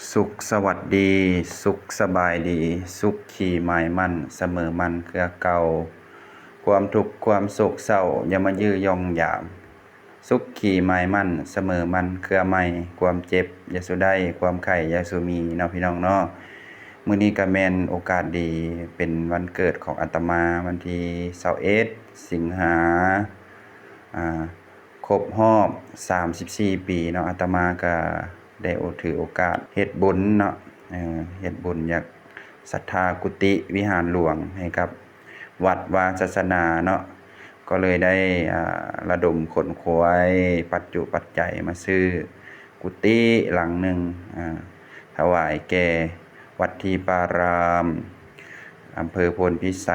ສຸກສະຫວັດດີ ສຸກສະບາຍດີ ສຸກຂີໝາຍໝັ້ນ ສະເໝີໝັ້ນເຄືອເກົ່າ ຄວາມທຸກຄວາມໂສກເສົ້າ ຢ່າມາຢື້ຢອງຢາມ ສຸກຂີໝາຍໝັ້ນ ສະເໝີໝັ້ນເຄືອໃໝ່ ຄວາມເຈັບຢ່າສູ່ໄດ້ ຄວາມໄຂ້ຢ່າສູ່ມີເນາະ ພີ່ນ້ອງເນາະ. ມື້ນີ້ກະແມ່ນໂອກາດດີ ເປັນວັນເກີດຂອງອາດຕະມາ ວັນທີຊາວເອັດ ສິງຫາ ອາ ຄົບຮອບສາມສິບສີ່ປີເນາະ ອາດຕະມາກະໄດ້ໂອ ຖືໂອກາດເຮັດບຸນເນາະ ເຮັດບຸນຢາກສັດທາກຸຕິວິຫານຫຼວງໃຫ້ກັບວັດວາສາສະໜາເນາະ ກໍເລີຍໄດ້ ອາ ລະດົມຂົນຂວາຍປັດຈຸປັດໄຈມາຊື້ກຸຕິຫຼັງໜຶ່ງ ອາ ຖວາຍແກ່ວັດທີປາລາມ ອຳເພີໂພນພິໄສ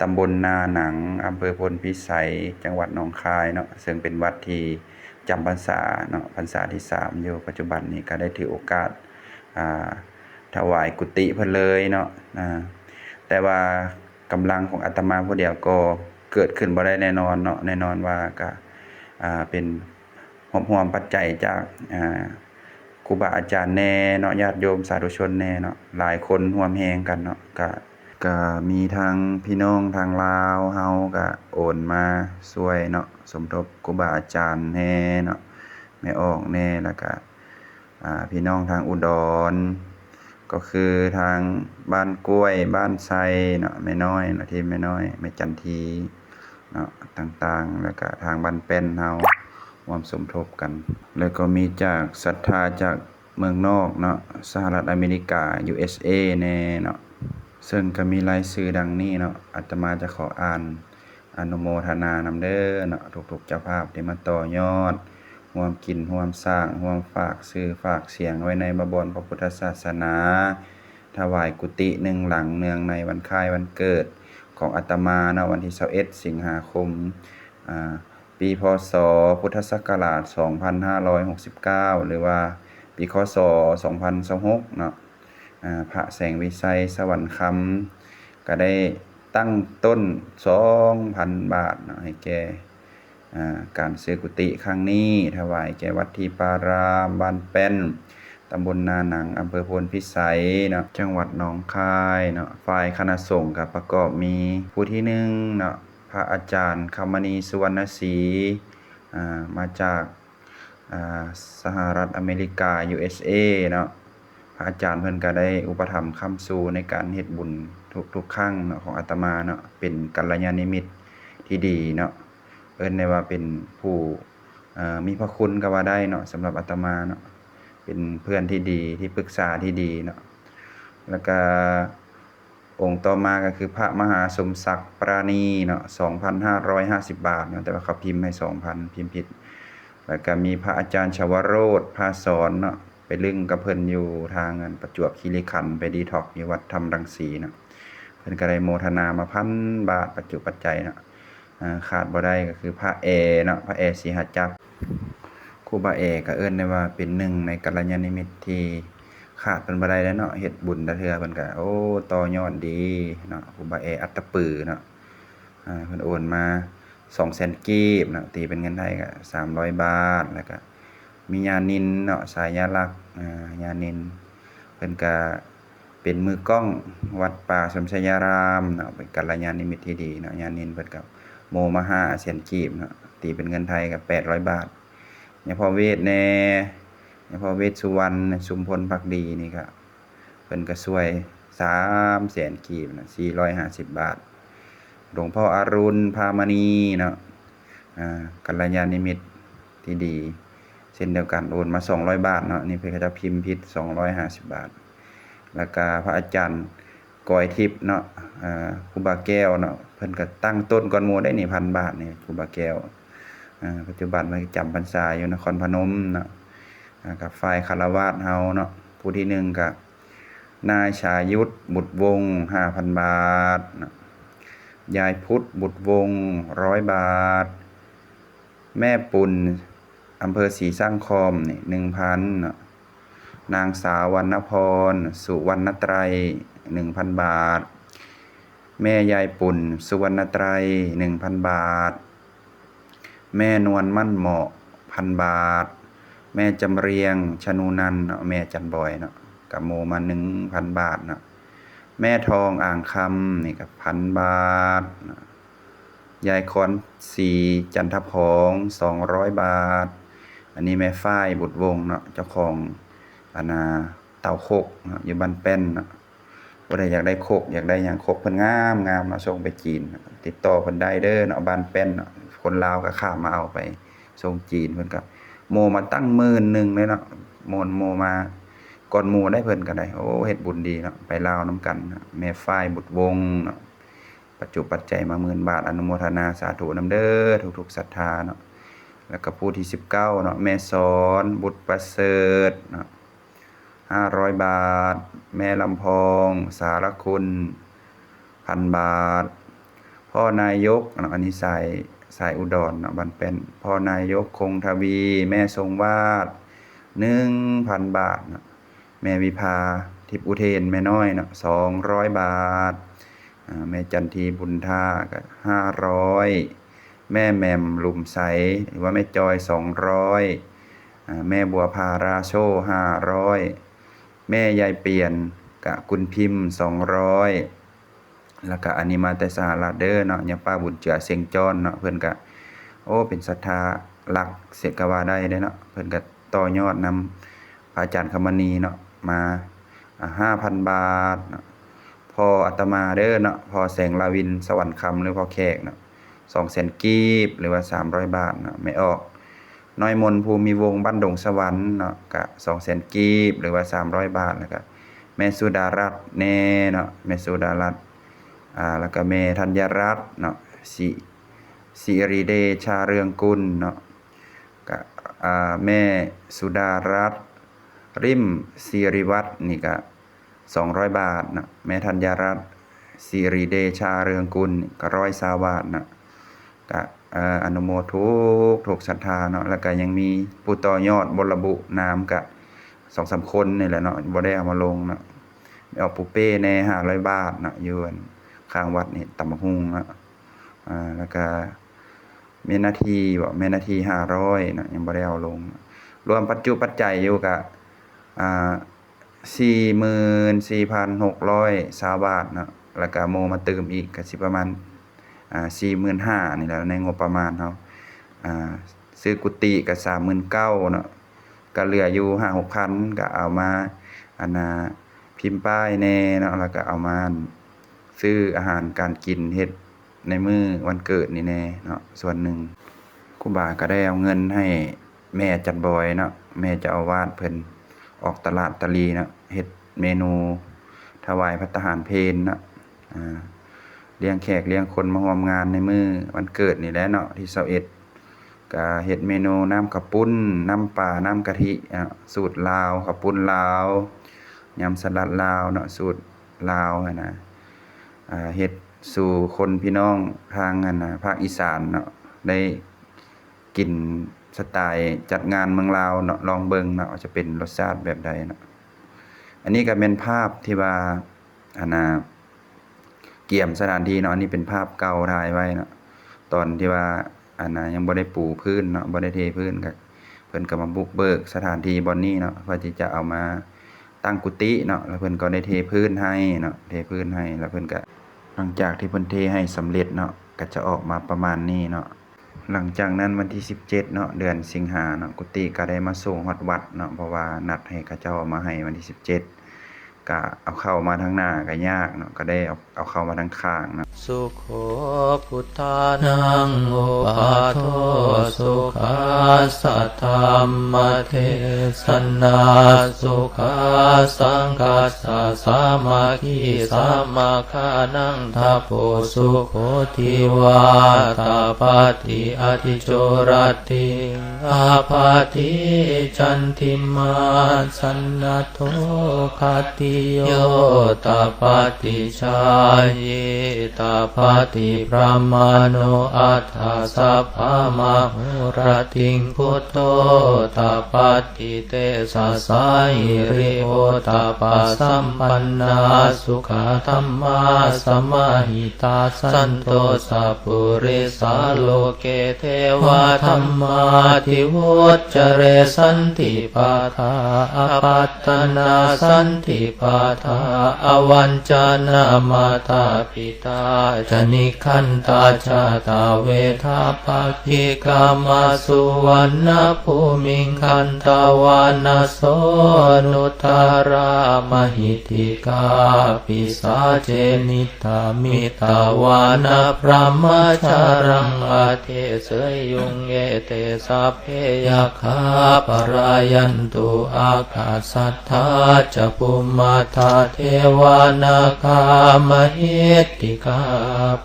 ຕຳບົນນາໜັງ ອຳເພີໂພນພິໄສ ຈັງຫວັດໜອງຄາຍເນາະ ເຊິ່ງເປັນວັດທີ່ຈຳພັນສາເນາະ ພັນສາທີສາມຢູ່ ປັດຈຸບັນນີ້ກະໄດ້ຖືໂອກາດ ອາ ຖວາຍກຸຕິເພິ່ນເລີຍເນາະ ອາ ແຕ່ວ່າກຳລັງຂອງອາດຕະມາຜູ້ດຽວກໍເກີດຂຶ້ນບໍ່ໄດ້ແນ່ນອນເນາະ ແນ່ນອນວ່າກະ ອາ ເປັນ ຮວບຮວມປັດໄຈຈາກ ອາ ຄູບາອາຈານແດ່ເນາະ ຍາດໂຍມສາທຸຊົນແດ່ເນາະ ຫຼາຍຄົນຮ່ວມແຮງກັນເນາະ ກະ ກະມີທັງພີ່ນ້ອງທາງລາວເຮົາກະໂອນມາຊ່ວຍເນາະ ສົມທົບຄູບາອາຈານແດ່ເນາະ ແມ່ອອກແດ່ ແລ້ວກະ ອາ ພີ່ນ້ອງທາງອຸດອນ ກໍຄືທາງບ້ານກ້ວຍ ບ້ານໄຊເນາະ ແມ່ນ້ອຍເນາະ ທີມແມ່ນ້ອຍ ແມ່ຈັນທີເນາະ ຕ່າງໆ ແລ້ວກະທາງບ້ານແປ້ນເຮົາຮ່ວມສົມທົບກັນ ແລ້ວກໍມີຈາກສັດທາຈາກເມືອງນອກເນາະ ສະຫະລັດອາເມລິກາ ຢູເອສເອ ແດ່ເນາະ ເຊິ່ງກະມີລາຍຊື່ດັ່ງນີ້ເນາະ ອາດຕະມາຈະຂໍອ່ານ ອະນຸໂມທະນານຳເດີເນາະ ທຸກໆເຈົ້າພາບທີ່ມາຕໍ່ຍອດ ຮ່ວມກິນຮ່ວມສ້າງ ຮ່ວມຝາກຊື່ຝາກສຽງໄວ້ໃນບວນພະພຸດທະສາສະໜາ ຖວາຍກຸຕິໜຶ່ງຫຼັງ ເນື່ອງໃນວັນຄ້າຍວັນເກີດຂອງອາດຕະມາເນາະ ວັນທີຊາວເອັດ ສິງຫາຄົມ ອາ ປີ ພ.ສ. ພຸດທະສັກກະລາດ ສອງພັນຫ້າຮ້ອຍຫົກສິບເກົ້າ ຫຼືວ່າປີ ຄ.ສ. ສອງພັນຊາວຫົກເນາະ. ອາ ພະແສງວິໄຊ ສະຫວັນຄຳ ກະໄດ້ຕັ້ງຕົ້ນສອງພັນບາດເນາະ ໃຫ້ແກ່ ອາ ການຊື້ກຸຕິຄັ້ງນີ້ ຖວາຍແກ່ວັດທີປາລາມ ບ້ານແປ້ນ ຕຳບົນນາໜັງ ອຳເພີໂພນພິໄສເນາະ ຈັງຫວັດໜອງຄາຍເນາະ. ຝ່າຍຄະນະສົງກະປະກອບມີຜູ້ທີໜຶ່ງເນາະ ພະອາຈານ ຄຳມະນີ ສຸວັນນະສີ ອາ ມາຈາກ ອາ ສະຫະລັດອາເມລິກາ ຢູເອສເອ ເນາະ ພະອາຈານເພິ່ນກະໄດ້ອຸປະຖຳຄ້ຳຊູໃນການເຮັດບຸນທຸກໆຄັ້ງເນາະ ຂອງອາດຕະມາເນາະ ເປັນກັນລະຍານິມິດທີ່ດີເນາະ ເອີ້ນໄດ້ວ່າເປັນຜູ້ ເອີ ມີພະຄຸນກໍວ່າໄດ້ເນາະ ສຳລັບອາດຕະມາເນາະ ເປັນເພື່ອນທີ່ດີ ທີ່ປຶກສາທີ່ດີເນາະ ແລ້ວກະ ອົງຕໍ່ມາກໍຄືພະມະຫາສົມສັກ ປາລານີ ເນາະ ສອງພັນຫ້າຮ້ອຍຫ້າສິບບາດເນາະ ແຕ່ວ່າເຂົາພິມໃຫ້ສອງພັນ ພິມຜິດ ແລ້ວກໍມີພະອາຈານ ຊາວະໂຣດ ພາສອນເນາະ ໄປລຶ້ງກັບເພິ່ນຢູ່ທາງ ອັນ ປະຈວບຄີລີຂັນ ໄປດີທັອກຢູ່ວັດທຳລັງສີເນາະ ເພິ່ນກໍໄດ້ໂມທະນາມາພັນບາດ ປັດຈຸປັດໄຈເນາະ. ອາ ຂາດບໍ່ໄດ້ກໍຄືພະແອເນາະ ພະແອສີຫະຈັກ ຄູບາແອກໍເອີ້ນໄດ້ວ່າເປັນໜຶ່ງໃນກັນລະຍານິມິດທີ່ຂາດເພິ່ນບໍ່ໄດ້ແລ້ວເນາະ ເຮັດບຸນແຕ່ເທື່ອເພິ່ນກໍ ໂອ້ ຕໍ່ຍອດດີເນາະ ຄູບາແອອັດຕະປືເນາະ ອາ ເພິ່ນໂອນມາສອງແສນກີບເນາະ ຕີເປັນເງິນໄທກໍສາມຮ້ອຍບາດ ແລ້ວກໍ ມີຍານິນເນາະ ສາຍາລັກ ອາ ຍານິນ ເພິ່ນກະເປັນມືກ້ອງວັດປ່າສົມໄຊຍາລາມເນາະ ເປັນກັນລະຍານນິມິດທີ່ດີເນາະ ຍານິນເພິ່ນກະໂມມາຫ້າແສນກີບເນາະ ຕີເປັນເງິນໄທກະແປດຮ້ອຍບາດ ຍາພໍ່ເວດແດ່ ຍາພໍ່ເວດສຸວັນ ຊຸມພົນພັກດີນີ້ກະ ເພິ່ນກະຊ່ວຍສາມແສນກີບເນາະ ສີ່ຮ້ອຍຫ້າສິບບາດ ຫຼວງພໍ່ອາລຸນ ພາມະນີເນາະ ອາ ກັນລະຍານນິມິດທີ່ດີ ເຊັ່ນດຽວກັນ ໂອນມາສອງຮ້ອຍບາດເນາະ ນີ້ເພິ່ນເຂົາເຈົ້າພິມຜິດ ສອງຮ້ອຍຫ້າສິບບາດ ແລ້ວກະພະອາຈານ ກອຍທິບເນາະ ອາ ຄູບາແກ້ວເນາະ ເພິ່ນກະຕັ້ງຕົ້ນກ່ອນໝູ່ໄດ້ນີ້ ພັນບາດນີ້ ຄູບາແກ້ວ ອາ ປັດຈຸບັນເພິ່ນຈຳພັນສາຢູ່ນະຄອນພະນົມເນາະ ອາ ກັບຝ່າຍຄາລະວາດເຮົາເນາະ ຜູ້ທີໜຶ່ງກະ ນາຍສາຍຸດ ບຸດວົງ ຫ້າພັນບາດເນາະ ຍາຍພຸດ ບຸດວົງ ຮ້ອຍບາດ ແມ່ປຸນ ອຳເພີສີສັງຄອມນີ້ ໜຶ່ງພັນເນາະ ນາງສາວ ວັນນະພອນ ສຸວັນນະໄຕຣ ໜຶ່ງພັນບາດ ແມ່ຍາຍປຸນ ສຸວັນນະໄຕຣ ໜຶ່ງພັນບາດ ແມ່ນວນໝັ້ນເໝາະ ພັນບາດ ແມ່ຈຳລຽງ ຊະນູນັນເນາະ ແມ່ຈັນບອຍເນາະ ກະໂມມາໜຶ່ງພັນບາດເນາະ. ແມ່ທອງ ອ່າງຄຳ ນີ້ກະພັນບາດເນາະ. ຍາຍຄອນສີ ຈັນທະພອງ ສອງຮ້ອຍບາດ. ອັນນີ້ແມ່ຝ້າຍ ບຸດວົງເນາະ ເຈົ້າຂອງອັນນາເຕົາຄົກເນາະ ຢູ່ບ້ານແປ້ນເນາະ. ຜູ້ໃດຢາກໄດ້ຄົກ ຢາກໄດ້ຫຍັງ ຄົກເພິ່ນງາມໆເນາະ ສົ່ງໄປຈີນ ຕິດຕໍ່ເພິ່ນໄດ້ເດີເນາະ ບ້ານແປ້ນເນາະ. ຄົນລາວກໍຂ້າມມາເອົາໄປສົ່ງຈີນ ເພິ່ນກໍໂມມາຕັ້ງໝື່ນໜຶ່ງເລີຍເນາະ ໂມ ໂມມາກ່ອນໝູ່ໄດ້ ເພິ່ນກໍໄດ້. ໂອ້ ເຮັດບຸນດີເນາະ ໄປລາວນຳກັນເນາະ ແມ່ຝ້າຍ ບຸດວົງເນາະ. ປັດຈຸປັດໄຈມາໝື່ນບາດ ອະນຸໂມທະນາສາທຸນຳເດີ ທຸກໆສັດທາເນາະ. ແລ້ວກໍຜູ້ທີສິບເກົ້າເນາະ ແມ່ສອນ ບຸດປະເສີດເນາະ ຫ້າຮ້ອຍບາດ. ແມ່ລຳພອງ ສາລະຄຸນ ພັນບາດ. ພໍ່ນາຍົກເນາະ ອັນນີ້ສາຍ ສາຍອຸດອນເນາະ ບ້ານແປ້ນ. ພໍ່ນາຍົກ ຄົງທະວີ ແມ່ຊົງວາດ ໜຶ່ງພັນບາດເນາະ. ແມ່ວິພາ ທິບອຸເທນ ແມ່ນ້ອຍເນາະ ສອງຮ້ອຍບາດ. ອາ ແມ່ຈັນທີ ບຸນທາ ກໍຫ້າຮ້ອຍ. ແມ່ແໝມ ຫຼຸມໄຊ ຫຼືວ່າແມ່ຈອຍ ສອງຮ້ອຍ. ອາ ແມ່ບົວພາ ຣາໂຊ ຫ້າຮ້ອຍ. ແມ່ຍາຍປຽນ ກະກຸນພິມ ສອງຮ້ອຍ. ແລ້ວກະອັນນີ້ມາແຕ່ສະຫະລັດເດີເນາະ ຍາປ້າບຸນເຈືອ ເສັງຈອນເນາະ ເພິ່ນກະ ໂອ້ ເປັນສັດທາຫຼັກເສຍກະວ່າໄດ້ເດ້ເນາະ ເພິ່ນກະຕໍ່ຍອດນຳພະອາຈານຄຳມະນີເນາະ ມາ ອາ ຫ້າພັນບາດເນາະ. ພໍ່ອາດຕະມາເດີເນາະ ພໍ່ແສງລາວິນ ສະຫວັນຄຳ ຫຼືພໍ່ແຂກເນາະ ສອງແສນກີບ ຫຼືວ່າສາມຮ້ອຍບາດເນາະ. ແມ່ອອກ ນ້ອຍມົນ ພູມີວົງ ບ້ານດົງສະຫວັນເນາະ ກະສອງແສນກີບ ຫຼືວ່າສາມຮ້ອຍບາດ. ແລ້ວກະແມ່ສຸດາລັດແນ່ເນາະ ແມ່ສຸດາລັດ ອາ ແລ້ວກະແມ່ທັນຍະລັດເນາະ ສິ ສິລິເດຊາເຮືອງກຸນເນາະ ກະ ອາ ແມ່ສຸດາລັດ ລິມສິລິວັດ ນີ້ກະ ສອງຮ້ອຍບາດເນາະ. ແມ່ທັນຍາລັດ ສິລິເດຊາເຮືອງກຸນ ກໍຮ້ອຍຊາວບາດເນາະ. ກະ ເອີ ອະນຸໂມທຸກໆສັດທາເນາະ. ແລ້ວກະຍັງມີຜູ້ຕໍ່ຍອດ ບໍ່ລະບຸນາມ ກະສອງສາມຄົນນີ້ແຫຼະເນາະ ບໍ່ໄດ້ເອົາມາລົງເນາະ. ແມ່ອອກປູເປ້ແນ່ ຫ້າຮ້ອຍບາດເນາະ ຢູ່ອັນຂ້າງວັດນີ້ ຕຳບັກຫຸ່ງເນາະ. ອາ ແລ້ວກະ ແມ່ນາທີບໍ ແມ່ນາທີ ຫ້າຮ້ອຍເນາະ ຍັງບໍ່ໄດ້ເອົາລົງ. ລວມປັດຈຸປັດໄຈຢູ່ກະ ອາ ສີ່ໝື່ນສີ່ພັນຫົກຮ້ອຍຊາວບາດເນາະ ແລ້ວກະໂມມາຕື່ມອີກກະຊິປະມານ ອາ ສີ່ໝື່ນຫ້ານີ້ແຫຼະ ໃນງົບປະມານເຮົາ. ອາ ຊື້ກຸຕິກະສາມໝື່ນເກົ້າເນາະ ກະເຫຼືອຢູ່ຫ້າຫົກພັນ ກະເອົາມາ ອັນນາ ພິມປ້າຍແນ່ເນາະ ແລ້ວກະເອົາມາ ອັນ ຊື້ອາຫານການກິນເຮັດໃນມື້ວັນເກີດນີ້ແນ່ເນາະ ສ່ວນໜຶ່ງ. ຄູບາກໍໄດ້ເອົາເງິນໃຫ້ແມ່ຈັນບອຍເນາະ ແມ່ເຈົ້າອາວາດເພິ່ນອອກຕະຫຼາດຕະຫຼີເນາະ ເຮັດເມນູຖວາຍພັດຕາຫານເພນເນາະ ອາ ລ້ຽງແຂກລ້ຽງຄົນມາຮ່ວມງານໃນມື້ວັນເກີດນີ້ແຫຼະເນາະ ທີຊາວເອັດ ກະເຮັດເມນູນ້ຳເຂົ້າປຸ້ນ ນ້ຳປາ ນ້ຳກະທິເນາະ ສູດລາວ ເຂົ້າປຸ້ນລາວ ຍຳສະຫຼັດລາວເນາະ ສູດລາວຫັ້ນນະ. ອາ ເຮັດສູ່ຄົນພີ່ນ້ອງທາງ ອັນນະ ພາກອີສານເນາະ ໄດ້ກິນສະໄຕຈັດງານເມືອງລາວເນາະ ລອງເບິ່ງເນາະ ວ່າຈະເປັນລົດຊາດແບບໃດເນາະ. ອັນນີ້ກະແມ່ນພາບທີ່ວ່າ ອັນນະ ກຽມສະຖານທີ່ເນາະ ອັນນີ້ເປັນພາບເກົ່າຖ່າຍໄວ້ເນາະ ຕອນທີ່ວ່າ ອັນນະ ຍັງບໍ່ໄດ້ປູພື້ນເນາະ ບໍ່ໄດ້ເທພື້ນ ກະເພິ່ນກະມາບຸກເບີກສະຖານທີ່ບ່ອນນີ້ເນາະ ເພື່ອທີ່ຈະເອົາມາຕັ້ງກຸຕິເນາະ ແລ້ວເພິ່ນກໍໄດ້ເທພື້ນໃຫ້ເນາະ ເທພື້ນໃຫ້ ແລ້ວເພິ່ນກະ ຫຼັງຈາກທີ່ເພິ່ນເທໃຫ້ສຳເລັດເນາະ ກະຈະອອກມາປະມານນີ້ເນາະ. ຫຼັງຈາກນັ້ນວັນທີສິບເຈັດເນາະ ເດືອນສິງຫາເນາະ ກຸຕິກະໄດ້ມາສົ່ງຮອດວັດເນາະ ເພາະວ່ານັດໃຫ້ເຂົາເຈົ້າເອົາມາໃຫ້ວັນທີສິບເຈັດ ກະເອົາເຂົ້າມາທາງໜ້າກະຍາກເນາະ ກະໄດ້ເອົາ ເອົາເຂົ້າມາທາງຂ້າງເນາະ. ສຸໂຂ ພຸດທານັງ ໂອພາໂທ ສຸຂາສະ ທຳມະເທສະນາ ສຸຂາ ສັງຄັດສະ ສາມັກຄີ ສາມັກຄານັງ ທະໂພ ສຸໂຂ ທິວາຕະປາຕິ ອະທິໂຈລະຕິ ອາພາທິ ຈັນທິມາ ສັນນະໂທ ຄະຕິ ໂຍ ຕະປະຕິ ຊາຍິ ຕະປະຕິ ບຣາມະໂນ ອັດຖະ ສັບພະມະໂຫຣະຕິງ ພຸດໂທ ຕະປະຕິ ເຕຊະສາ ຫິລິໂອຕະປະສຳປັນນາ ສຸຂະທຳມາ ສະມາຫິຕາ ສັນໂຕ ສະປຸລິສາ ໂລເກ ເທວະທຳມາ ທິວຸດຈະເຣ ສັນຕິປະທາ ອະປັດຕະນາ ສັນຕິປະທາ ອະວັນຈະນາ ມາຕາ ປິຕາ ຈະນິຄັນຕາ ຈາຕາ ເວທາ ປັກຂິກາມາ ສຸວັນນະພູມິງ ຄັນທະວານະ ໂສ ອະນຸດຕະຣາ ມະຫິດທິກາ ປິສາເຈ ນິດຕະມິດຕະວານະ ບຣະມະຈາຣັງ ອະເທເສຍຸງ ເອເຕ ສັບເພ ຍັກຂາ ປະລາຍັນຕຸ ອາກາສັດຖາ ຈະ ພູມມະທາ ເທວາ ນາຄາ ມະຫິດທິກາ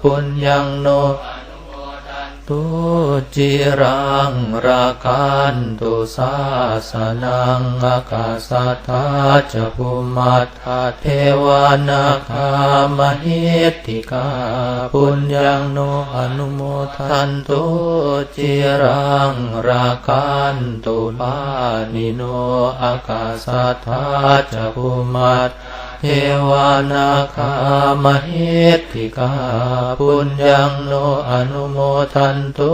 ປຸນຍັງ ໂນ ອະນຸໂມທັນຕຸ ຈິລັງ ລັກຂັນຕຸ ສາສະນັງ ອາກາສັດຖາ ຈະ ພູມມະທາ ເທວາ ນາຄາ ມະຫິດທິກາ ປຸນຍັງ ໂນ ອະນຸໂມທັນຕຸ ຈິລັງ ລັກຂັນຕຸ ປານິໂນ ອາກາສັດຖາ ຈະ ພູມມະທາ ເທວາ ນາຄາ ມະຫິດທິກາ ປຸນຍັງ ໂນ ອະນຸໂມທັນຕຸ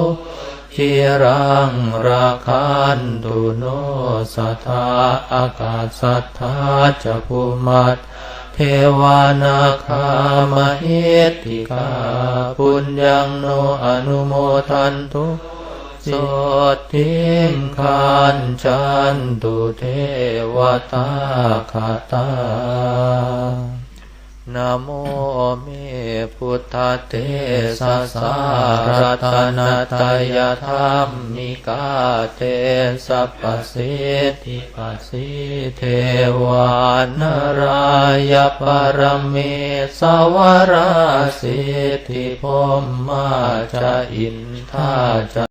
ຈິລັງ ລັກຂັນຕຸ ໂນ ສັດຖາ ອາກາສັດຖາ ຈະ ພູມມະທາ ເທວາ ນາຄາ ມະຫິດທິກາ ປຸນຍັງ ໂນ ອະນຸໂມທັນຕຸ ໂສດຖິງຄັນຈັນຕຸ ເທວະຕາຄະຕາ ນະໂມເມ ພຸດທະເຕຊະສາ ລັດຕະນະຕະຍະທຳມິກາ ເຕຊະປະສິດທິປະສີ ເທວາ ນາຣາຍະປະລະເມສະວະຣາ ສິດທິພົມມາຈະ ອິນທາຈະ